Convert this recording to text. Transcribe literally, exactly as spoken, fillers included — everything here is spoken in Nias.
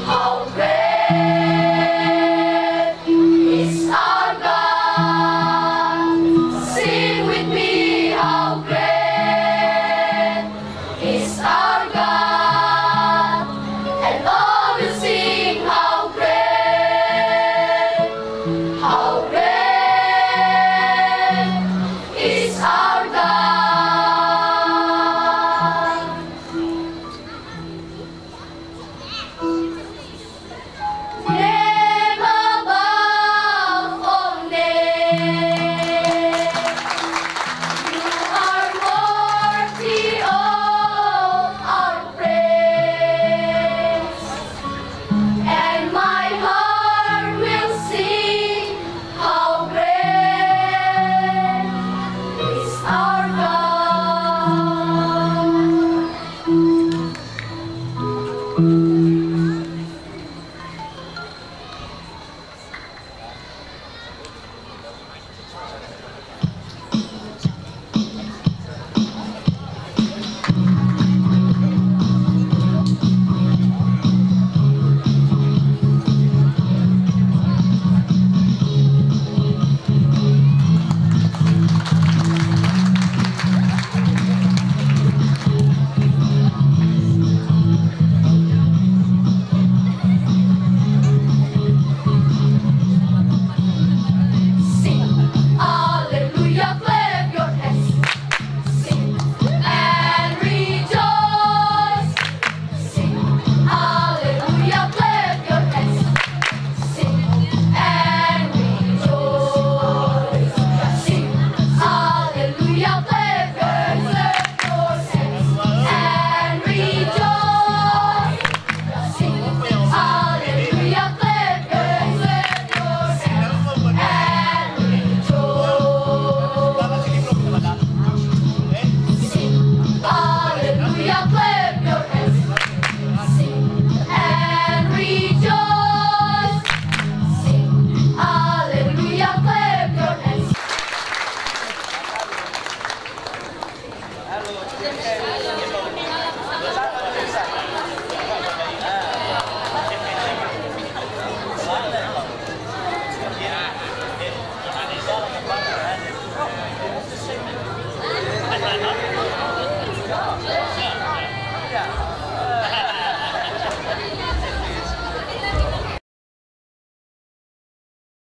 How great is our God. Sing with me, how great is our God. And all will sing, how great, how great is our God. Name above all names. You are worthy of our praise. And my heart will sing, how great is our God. Sing, hallelujah, clap your hands. Sing and rejoice. Sing, hallelujah, clap your hands. Sing and rejoice. Sing, hallelujah, clap your hands. Clap your hands and rejoice. Sing, hallelujah, clap your hands, clap your hands, and rejoice. Sing, hallelujah, clap your hands. Sing and rejoice. Sing, hallelujah, clap your hands.